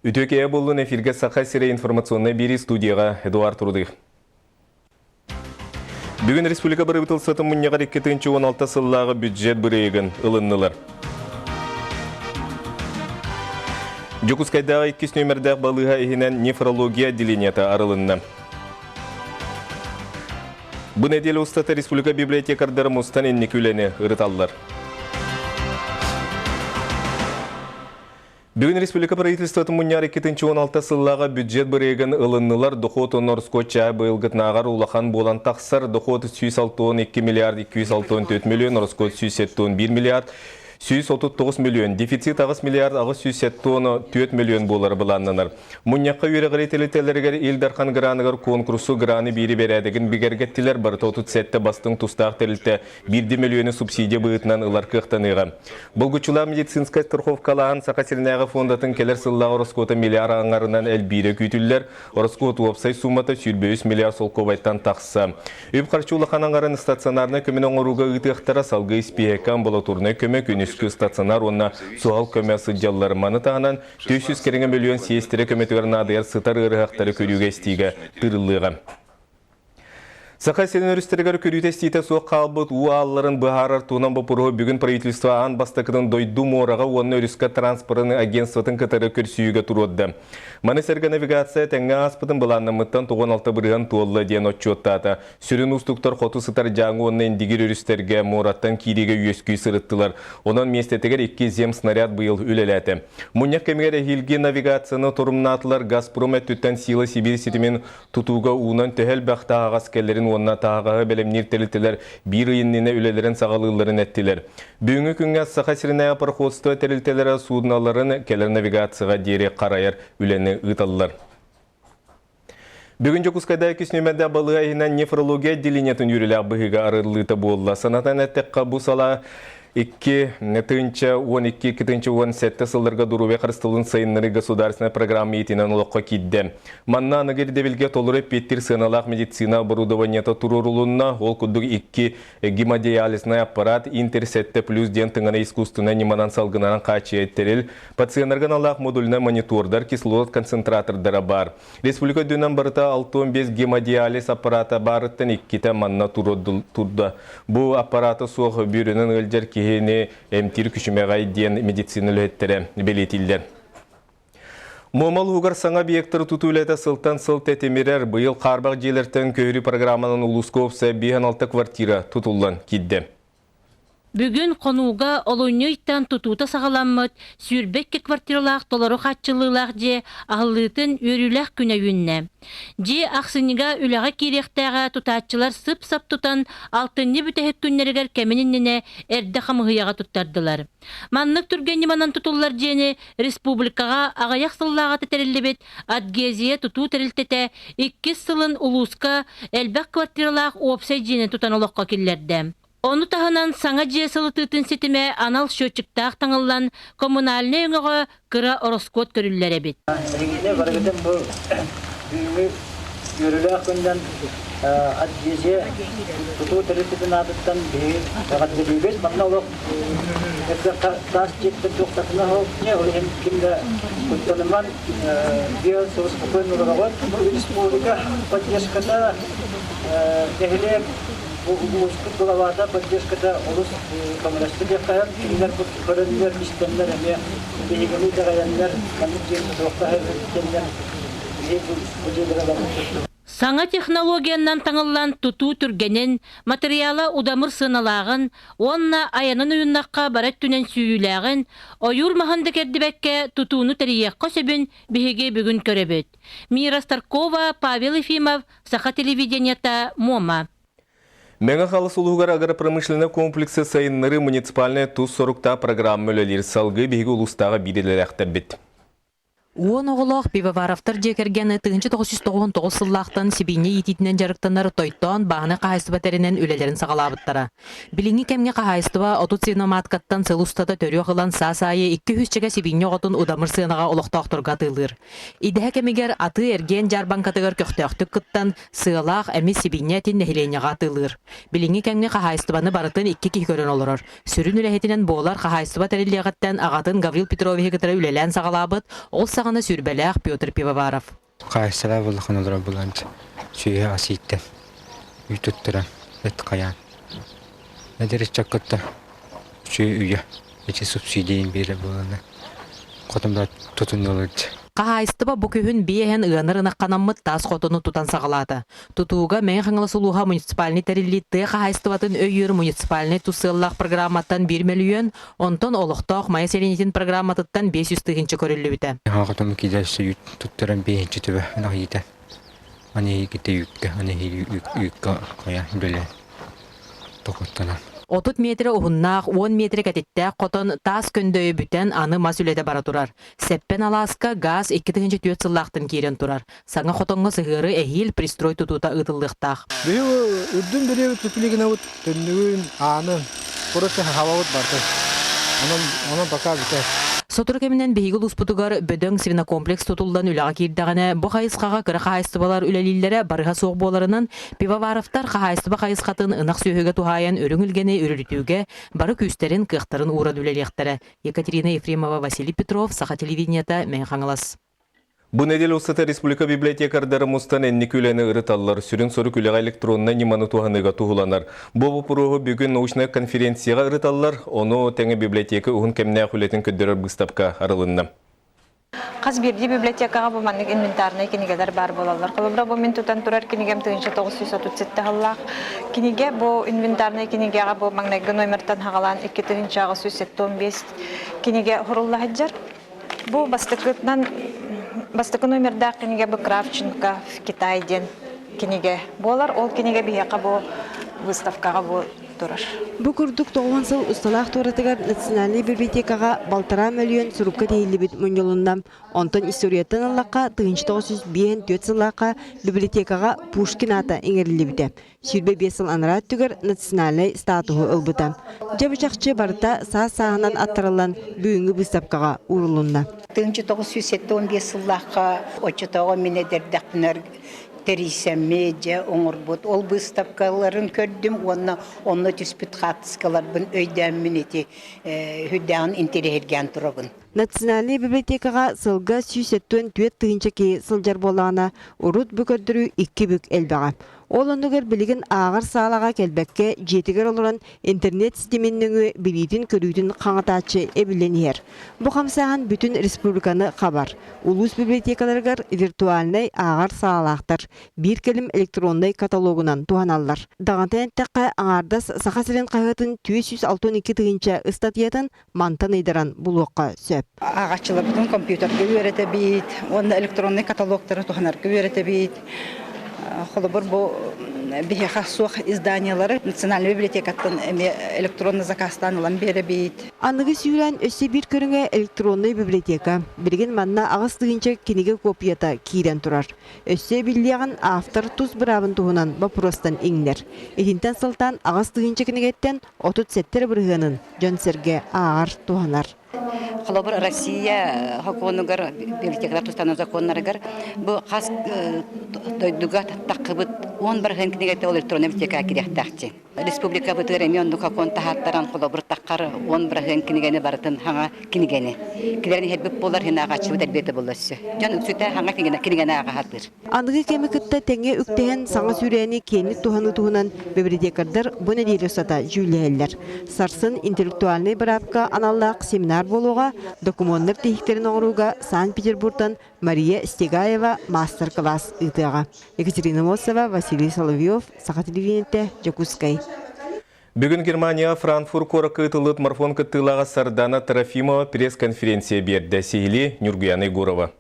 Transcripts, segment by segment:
Үтүө киэһэ буоллун эфиргэ Саха сирэ информационнай биэрии студияҕа Эдуард Рудых. Бүгүн республика бырабыыталыстыбатын мунньаҕар 2016 сыллааҕы бюджет бырайыагын ылыннылар. Дьокуускайдааҕы иккис нүөмэрдээх балыыһа иһинэн нефрология отделениета арылынна. Бу нэдиэлэ устата республика библиотекардара мустан инники үлэни ырыталлар. Бүгүн республика правительствотын мунньаҕар 2016 сыллааҕы бюджет бырайыагын ылыннылар. Дохуот уонна ороскуот чааһа быйылгытынааҕар улахан буолан тахсар. Дохуот 162 миллиард 264 миллион, ороскуот 171 миллиард 139 миллион, дефицит 8 миллиард 874 миллион буолара былааннанар. Мунньахха үөрэҕирии тэрилтэлэригэр Ил Дархан граныгар куонкурсу граны биири бэрээдэгин бигэргэттилэр. Барыта 37 бастыҥ тустаах тэрилтэ биирдии мөлүйүөнү субсидия быһыытынан ылар кыахтаныаҕа. Булгуччулаах медицинскэй страховкалааһын Саха сиринээҕи фондатын кэлэр сыллааҕы ороскуота миллиард аҥарынан элбиирэ күүтүллэр. Ороскуот уопсай суумата 23 миллиард солкуобайтан тахса. Үп-харчы улахан аҥарын стационарнай көмөнү оҥорууга ыытыахтара, салгыы испииһэккэ амбулаторнай көмө, күнүскү стационар уонна суһал көмө сылдьаллар. Маны таһынан 400 кэриҥэ мөлүйүөн сиэстэрэ көмөтүгэр наадыйар сытар ыарыһахтары көрүүгэ-истиигэ тыырыллыаҕа. Саха сирин өрүстэригэр көрүүтэ-истиитэ суох хаалбыт уу аалларын быһаарар туһунан боппуруоһу бүгүн правительство аан бастакытын дойду муораҕа уонна өрүскэ транспорын агентствотын кытары көрсүһүүгэ туруорда. Маны сэргэ навигация тэҥҥэ ааспытын былааннаммыттан 96% туолла диэн отчуоттаата. Сүрүн уустуктар хоту сытар Дьааҥы уонна Индигир өрүстэргэ муораттан киириигэ үөскүү сырыттылар. Онон миэстэтигэр икки земснаряд быйыл үлэлээтэ. Мунньах кэмигэр эһиилги навигацияны торумнаатылар Газпром өттүттэн Сила Сибирь ситимин Тутууга уунан төһө элбэх таһаҕас кэлэрин уонна таһаҕаһы бэлэмниир тэрилтэлэр биир ый иннинэ үлэлэрин саҕалыылларын эттилэр. Бүгүҥҥү күҥҥэ Саха сиринээҕи пароходство тэрилтэлэрэ суудуналарын кэлэр навигацияҕа диэри харайар үлэни ыыталлар. Бүгүн Дьокуускайда иккис нүөмэрдээх балыыһа иһинэн нефрология отделениетын үөрүүлээх быһыыга арыллыыта буолла. Санатан эттэххэ, бу салаа 2012-2017 сылларга доруобуйа харыстабылын сайыннарыы государственнай программа иитинэн олоххо киирдэ. Манна аныгы ирдэбилгэ толору эппиэттиир сыаналаах медицина оборудованиета туруорулунна. Ол курдук икки гемодиализнай аппарат Интер 7 плюс диэн тыҥаны искусственнай ньыманан салгынанан хааччыйар тэрил, пациеннарга аналлаах модульнай монитордар, кислород концентратордара баар. Республика үрдүнэн барыта 65 гемодиализ аппарата баарыттан иккитэ манна турда. Бу аппарата суох бүөрүнэн ыалдьар киһини эмтиир күчүмэҕэй диэн медицина үлэһиттэрэ бэлиэтииллэр. Муома улууһугар саҥа объектары тутуу үлэтэ сылтан сыл тэтимирэр. Быйыл хаарбах дьиэлэртэн көһөрүү программанан улууска уопсай 56 квартира тутуллан киирдэ. Бүгүн Хонууга олунньу ыйтан тутуута саҕаламмыт 22 квартиралаах толору хааччыллыылаах дьиэ аһыллыытын үөрүүлээх күнэ үүннэ. Дьиэ ахсынньыга үлэҕэ киириэхтээҕэ тутааччылар сып-сап тутан алтынньы бүтэһик күннэригэр кэмин иннинэ эрдэ хамыыһыйаҕа туттардылар. Маннык түргэн ньыманан тутуллар дьиэни республикаҕа аҕыйах сыллааҕыта тэриллибит Адгезия тутуу тэрилтэтэ иккис сылын улууска элбэх квартиралаах уопсай дьиэни тутан олоххо киллэрдэ. Ону таһынан саҥа дьиэ сылытыытын ситимэ анал счетчиктаах таҥыллан, коммунальнай өҥөҕө кыра ороскуот көрүллэр эбит. Эһигини барыгытын бу бүгүҥҥү үөрүүлээх күнүнэн адгезия тутуу тэрилтэтин аатыттан биһиги эҕэрдэлиибит. Манна олох таас дьиэттэн туохтатына ол иһин ким да куттаныман биир сыл спокойно олороҕут. Бу республика поддержката нэһилиэк Бу улууспут главата поддержката олус көмөлөстө диэххэ сөп. Кинилэр бу көрөннөр, истэннэр эмиэ биһигини итэҕэйэннэр, маннык дьиэ тутуохха сөп биһиги бу дьиэлэри ылабыт. Саҥа технологиянан таҥыллан тутуу түргэнин, матырыйаала удамыр сыаналааҕын уонна айанын уйуннахха бары өттүнэн сүүйүүлээҕин, ойуур маһын да кэрдибэккэ тутууну тэрийиэххэ сөбүн биһиги бүгүн көрөбүт. Мира Старкова, Павел Ефимов, Саха телевидениета, Муома. Мэҥэ Халыс улууһугар агропромышленнай комплексы сайыннарыы муниципальнай тус соруктаах программа үлэлиир. Салгыы биһиги улуустааҕы биир идэлээхтэрбит. Уон оҕолоох Пивоваровтар дьиэ кэргэн 1999 сыллаахтан сибиинньэ иитиитинэн дьарыктанар Тойтоон бааһынай хаһаайыстыба тэринэн үлэлэрин саҕалаабыттара. Билиҥҥи кэмҥэ хаһаайыстыба 30 свиноматкаттан сыл устата төрүөх ылан саас аайы 200 чэгэ сибиинньэ оҕотун удамыр сыанаҕа олохтоохторго атыылыыр. Идэһэ кэмигэр атыы-эргиэн дьаарбаҥкатыгар көхтөөхтүк кыттан, сыалаах эмис сибиинньэ этин нэһилиэнньэҕэ атыылыыр. Билиҥҥи кэмҥэ хаһаайыстыбаны барытын икки киһи көрөн олорор. Сүрүн үлэһитинэн буолар хаһаайыстыба тэриллиэҕиттэн аҕатын Гаврил Петровиһы кытары үлэлээн саҕалаабыт, ол саҕана саҕана сүүрбэлээх Петр Пивоваров. Хаайсалаа буллахан олорор буланча сүөһү ас ииттэн, үй туттаран, эт хайаан. Эдэр ыччаккытта үчүгэй үйэ ити субсидийин биэрэр буолана хотун да тутуннулар Хаһаайыстыба бу күһүн биэһэн ыанар ынахханаммыт таас хотону тутан саҕалаата. Тутууга Мэҥэ Хаҥалас улууһа муниципальнай тэриллии тыа хаһаайыстыбатын өйүүр муниципальнай тус сыаллаах программаттан 1 мөлүйүөн, онтон олохтоох Майа сэлиэнньэтин программатыттан 500 тыһыынча көрүллүбүтэ. Хотон киирэр туттаран биэһинчи төбө ынах иитэ. Аны ките үүккэ, аны үүккэ хайа үлэлээн токуттанан. 30 метрэ уһуннаах, 10 метрэ кэтиттээх хотон таас көндөйө бүтэн, аны мас үлэтэ бара турар. Сэппэн алааска газ 2004 сыллаахтан киирэн турар. Саҥа хотоҥҥо сыһыары эһиил пристрой тутуута ыытыллыахтаах. Биһи үрдүн бириэбит тупилигинабыт түннүгүн, аанын, короче хабабыт барда. Онон, онон пока бүтэр. Сотору кэминэн биһиги улууспутугар бөдөҥ свинокомплекс тутуллан үлэҕэ киирдэҕинэ, бу хайысхаҕа кыра хаһаайыстыбалар үлэлииллэрэ барыһа суох буоларынан, Пивоваровтар хаһаайыстыба хайысхатын ынах сүөһүгэ туһаайан үрүҥ илгэни үрүлүтүүгэ бары күүстэрин, кыахтарын ууран үлэлиэхтэрэ. Екатерина Ефремова, Василий Петров, Саха телевидениета, Мэҥэ Хаҥалас. Бу нэдиэлэ устата республика библиотекардара мустан инники үлэни ырыталлар, сүрүн сорук үлэҕэ электроннай ньыманы туһаныыга туһуланар. Бу боппуруоһу бүгүн научнай конференцияҕа ырыталлар, ону тэҥэ библиотека уһун кэмнээх үлэтин көрдөрөр быыстапка арылынна. Хас биирдии библиотекаҕа бу маннык инвентарнай кинигэлэр баар буолаллар. Холобура, бу мин тутан турар кинигэм 1937 сыллаах кинигэ. Бу инвентарнай кинигэҕэ бу маҥнайгы номертан хаҕалаан 2875 кинигэ сурулла сылдьар. Бу бастакытынан бастакы номердаах кинигэ бу Кравченко в Китай диэн кинигэ буолар. Ол кинигэ биһиэхэ бу выставкаҕа бу турар. Бу курдук 90 сыл усталаах туоратыгар Национальнай библиотекаҕа балтараа мөлүйүөн сурукка тиһиллибит мунньулунна. Онтон историяттан ыллахха, 1954 сыллаахха библиотекаҕа Пушкин аата иҥэриллибитэ. 25 сыл анараа өттүгэр национальнай статуһу ылбыта. Дьэ бу чахчы барыта саас-сааһынан аттарыллан бүгүҥҥү быыстапкаҕа уурулунна. 1975 сыллаахха оччотооҕу мин эдэрдэхпинэ тэрийсэммит, дьэ оҥорбут ол быыстапкаларын көрдүм уонна онно түспүт хаартыскаларбын өйдөөммүн ити үрдээҕин интэриэһиргээн турабын. Национальнай библиотекаҕа сылга 174 тыһыынча киһи сылдьар буоллаҕына, урут бу көрдөрүү икки бүк элбэҕэ. Ол оннугар билигин ааҕар саалаҕа кэлбэккэ, дьиэтигэр олорон интернет ситимин нөҥүө билиитин-көрүүтүн хаҥатааччы эбиллэн иһэр. Бу хамсааһын бүтүн республиканы хабар. Улуус библиотекаларыгар виртуальнай ааҕар саалаахтар, биир кэлим электроннай каталогунан туһаналлар. Даҕатан эттэххэ, аҥаардас Саха сирин хаһыатын 462 тыһыынча ыстатыйатын мантан ыйдаран булуохха сөп. Ааҕааччыларбытын компьютерга үөрэтэбит уонна электроннай каталогтары туһанарга үөрэтэбит. Холобур, бу биһиэхэ суох изданиелары Национальнай библиотекаттан эмиэ электронно заказтаан ылан биэрэбит. Аныгы сүүрээн өссө биир көрүҥэ электроннай библиотека. Билигин манна 8 тыһыынча кинигэ копията киирэн турар. Өссө эбиллиэҕин автор тус быраабын туһунан боппуруостан иҥнэр. Итинтэн сылтаан 8 тыһыынча кинигэттэн 37 эрэ бырыһыанын дьон-сэргэ ааҕар, туһанар. Холобур, Россия сокуонугар, библиотекалар тустаан законнарыгар бу хас дойдуга таххыбыт 10 бырыһыан кинигэтэ ол электронный библиотекаҕа кириэхтээхчи. Республикабытыгар эмиэ оннук сокуон таһааттаран холобур таххар 10 бырыһыан кинигэни барытын хаҥа кинигэни. Килэрин иһэрбит буолар хин ааҕааччыбыт элбиэтэ буолла өссө. Дьон үксүтэ хаҥа кинигэни ааҕа Аныгы кэми кытта тэҥҥэ үктэһэн саҥа сүүрээни киэҥник туһаныы туһунан библиотекардар бу нэдиэлэ устата дьүүллэһэллэр. Сарсын интеллектуальнай быраапка аналлаах семинар буолуоҕа, докумуоннар тиһиктэрин оҥорууга Санкт-Петербургтан Мария Стегаева маастар-кылаас ыытыаҕа. Екатерина Мосова, Василий Соловьев, Саха телевидениетэ, Дьокуускай. Бүгүн Германия Франкфурт куоракка ыытыллыбыт марафон кыттыылааҕа Сардана Трофимова пресс-конференция биэрдэ. Сиһилии Нюргуяна Егорова.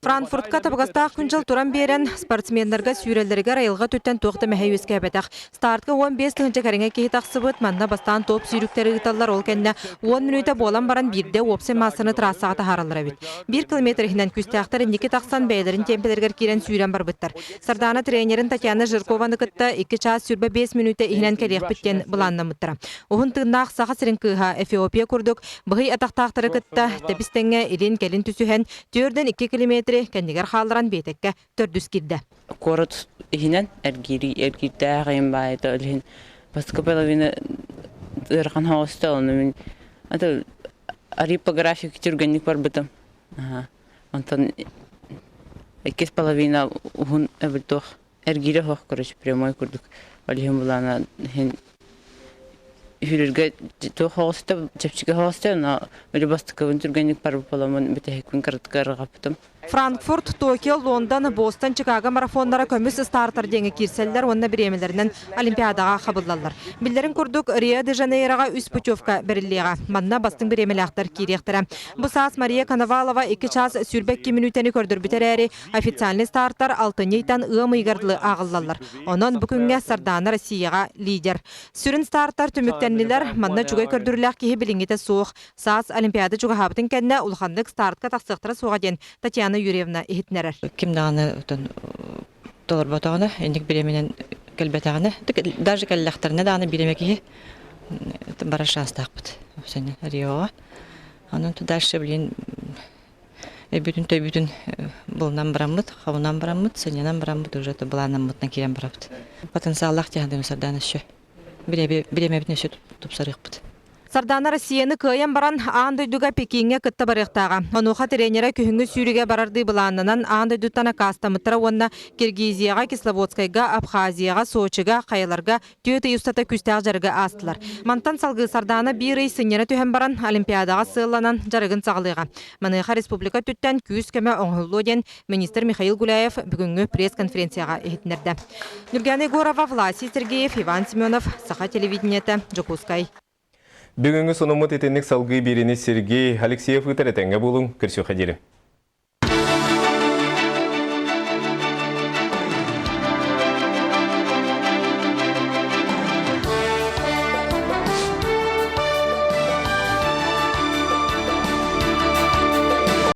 Франкфуртка табыгастаах күн-дьыл туран биэрэн, спортсменнарга сүүрэллэригэр айылҕа өттүттэн туох да мэһэй үөскээбэтэх. Стартка 15 тыһыынча кэриҥэ киһи тахсыбыт, манна бастаан топ сүүрүктэри ыыталлар, ол кэннэ 10 мүнүүтэ буолан баран биирдэ уопсай маассаны трассаҕа таһаараллар эбит. Биир километр иһинэн күүстээхтэр инники тахсан бэйэлэрин темпэлэригэр киирэн сүүрэн барбыттар. Сардаана тренерин Татьяна Жиркованы кытта 2 чаас 25 мүнүүтэ иһинэн кэлиэхпит диэн былааннаммыттара. Уһун тыыннаах Саха сирин кыыһа Эфиопия курдук быһый атахтаахтары кытта тэбис-тэҥҥэ илин-кэлин түсүһэн 4-2 километри кэннигэр хаалларан биэтэккэ төрдүс киирдэ. Куорат иһинэн эргиири эргиирдээх ыйым баайыта ол иһин бастакы половина ыарахан соҕуста ону мин аты арыый по график түргэнник барбытым. Онтон иккис половина уһун эбит эргиирэ суох короче прямой курдук. Ол иһин булаана иһин Үһүрүргэ туох оҕуста, чэпчэки оҕуста, но үлэ бастакыбын түргэнник барбыт буоламмын бүтэһикпин кыратык ыарырҕаппытым. Франкфурт, Токио, Лондон, Бостон, Чикаго марафоннара көмүс стартар диэҥҥэ киирсэллэр уонна бириэмэлэринэн Олимпиадаҕа хабыллаллар. Биллэрин курдук, Рио-де-Жанейроҕа үс путевка бэриллиэҕэ. Манна бастыҥ бириэмэлээхтэр киириэхтэрэ. Бу саас Мария Коновалова 2 чаас 22 мүнүүтэни көрдөрбүтэ эрээри, Официальный стартар алтынньы ыйтан ыам ыйыгар дылы ааҕыллаллар. Онон бу күҥҥэ Сардаана Россияҕа лидер. Сүрүн стартар түмүктэннилэр, манна үчүгэй көрдөрүүлээх киһи билиҥҥитэ суох. Саас Олимпиада чугаһаабытын кэннэ улаханнык стартка тахсыахтара суоҕа диэн Татьяна Юрьевна иһитиннэрэр. Ким даҕаны толорботоҕуна, инник бириэмэнэн кэлбэтэҕинэ, даже кэллэхтэринэ даҕаны бириэмэ киһи барар шанстаахпыт. Риоҕа. Онон дальше, блин, Өйбүтүн-төйбүтүн булунан бараммыт, хомунан бараммыт, сынньанан бараммыт уже былааннаммытынан киирэн барабыт. Потенциаллаах дьаһандым Сардаана өссө бириэмэбитин өссө тупсарыахпыт. Сардаана Россияны кыайан баран, аан дойдуга Пекиҥҥэ кытта барыахтааҕа. Онуоха тренерэ күһүҥҥү сүүрүгэ барардыы былааннанан, аан дойдуттан аккаастаммыттара уонна Киргизияҕа, Кисловодскайга, Абхазияҕа, Сочига, хайаларга Түөрт ый устата күүстээх дьарыгы аастылар. Мантан салгыы Сардаана биир ый сынньана түһэн баран, Олимпиадаҕа сыалланан дьарыгын саҕалыаҕа. Маныаха республика өттүттэн күүс-көмө оҥоһуллуо диэн министр Михаил Гуляев бүгүҥҥү пресс-конференцияҕа иһитиннэрдэ. Нюргана Егорова, Власий Сергеев, Иван Семенов, Саха телевидениетэ, Дьокуускай. Бүгүҥҥү сонуммут итинник салгыы биэриини Сергей Алексеев ыытар этэҥҥэ буолуҥ, көрсүөххэ диэри.